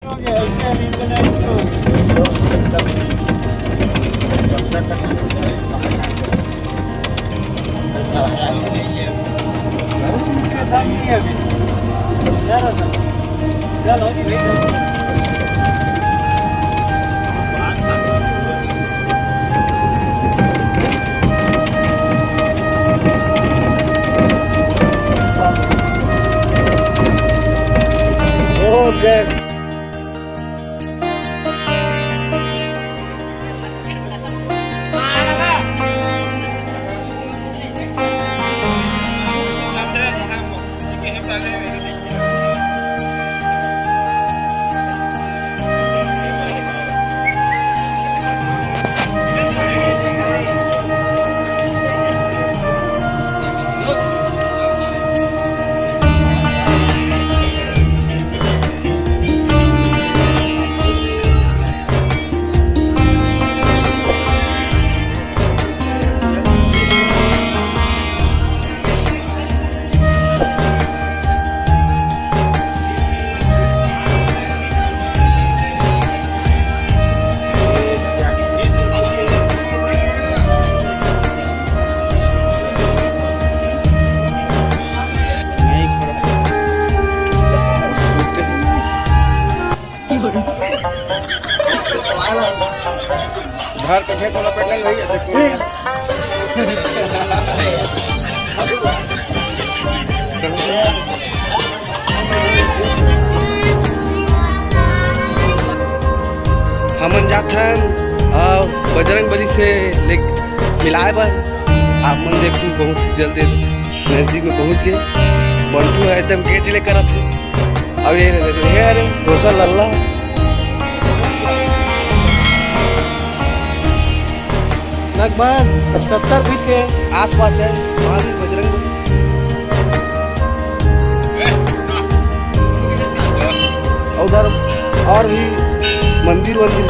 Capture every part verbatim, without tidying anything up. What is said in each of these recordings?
Okay. घर पे थे कोनो पेट नहीं भैया, देखो। हमन जाथन, अ, बजरंग बली से ले मिलाए बर। आप मन देखू, बहुत जल्दी नजदीक में पहुंच गए। बंटू है एकदम गेट ले करत है। अब ये, ये अरे रोशन लल्ला। लगभग सत्तर फीट के आसपास है महावीर बजरंग बली। और उधर और भी मंदिर वंदिर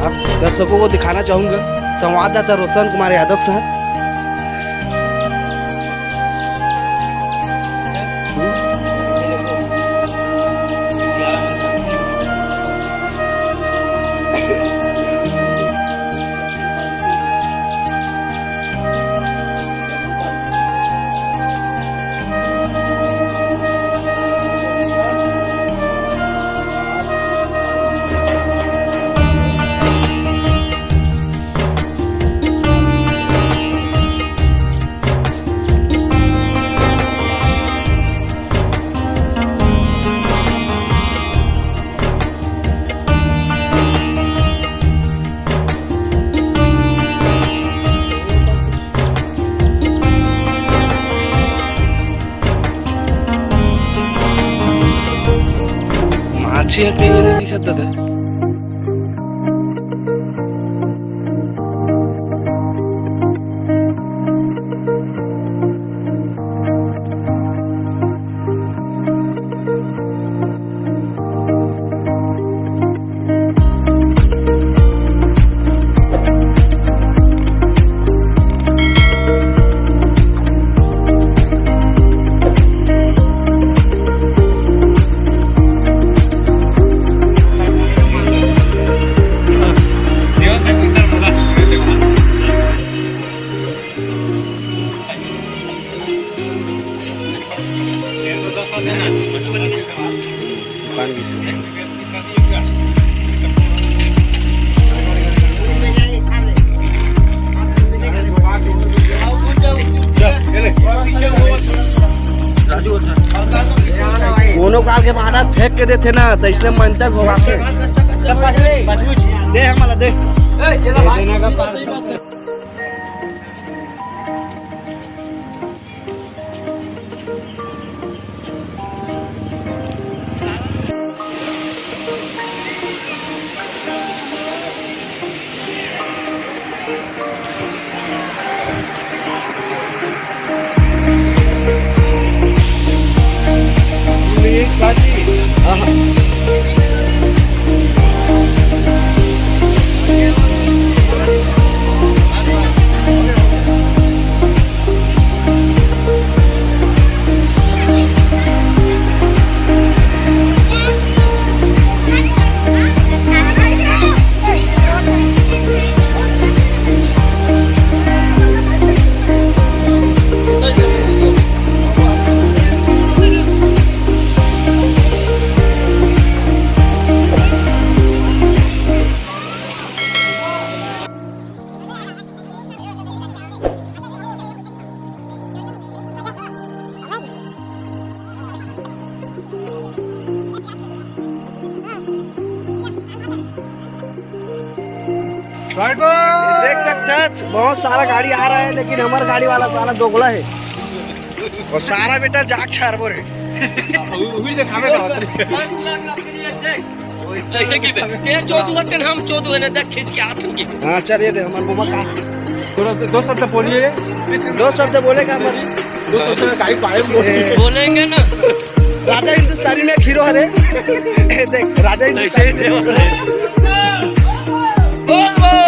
आप दर्शकों को दिखाना चाहूँगा, संवाददाता रोशन कुमार यादव के साथ। माछी ह कहीं नहीं दिखत दादा। दुकान भी से। कोनो काल के महाराज फेंक के देथे ना, त इसने मनता भगवान से। दे हमला, दे। दे देना का पार। देख सकते हैं, बहुत सारा गाड़ी आ रहा है, लेकिन हमारा गाड़ी वाला सारा दोगला है। और सारा बेटा जाग छारबो रे। ऐसे की बे? ते चोदू हतन, हम चोदू है ना, देख खींच के हाथ की। हाँ, चलिए दे, हमारे बुआ का। थोड़ा दो शब्द बोलिए। दो शब्द बोलेगा हमारे। दो शब्द गाड़ी पाए बोलिए। बोलेंगे ना। राजा हिंदुस्तानी में एक हीरो हरे। ए, देख, राजा हिंदुस्तानी। बोल, बोल।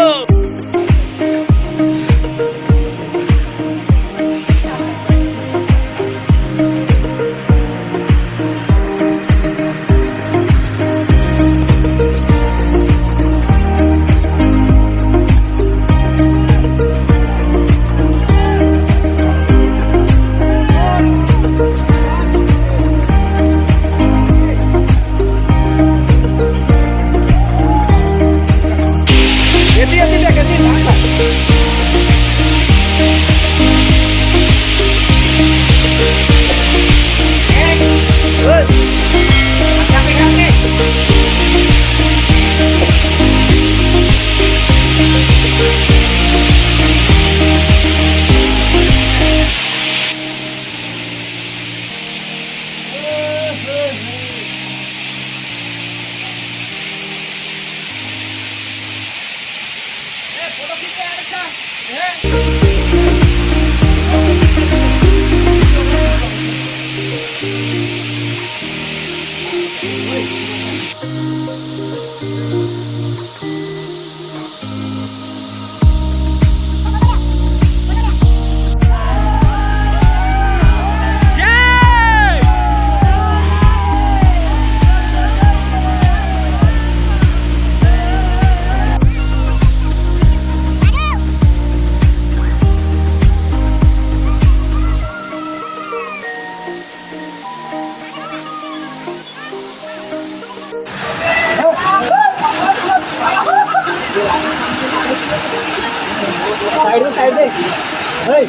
साइड में, साइड में। ए,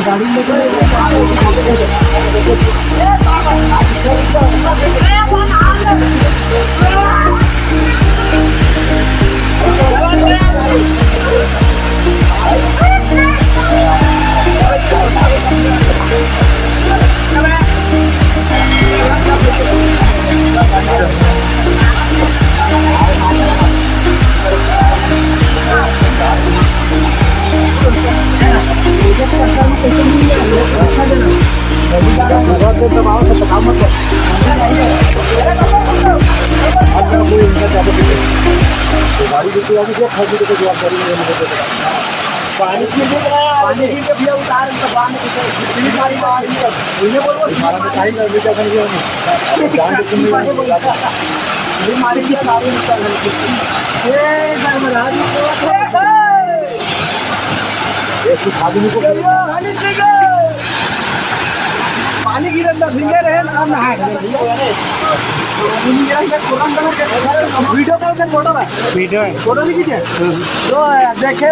गाड़ी में गाड़ी की जवाबदारी नहीं है, मुझे तो पता। पानी पी के, पानी पी के भैया उतार, इनका बांध के, इतनी सारी बाहर निकल। इन्हें बोलो, हमारा तो टाइम है, बेटा, बन गया हमें। जान के तुम नहीं ये मारे दिया, सारे निकल रहे थे। ए, धर्मराज, ये सुखा देने को पानी गिरन दा, भींगे रहे ना, नहाए। पानी गिरन दा, कुरान दा, वीडियो कॉल कर, फोटो है। वीडियो है। फोटो नहीं खींचे? तो देखे।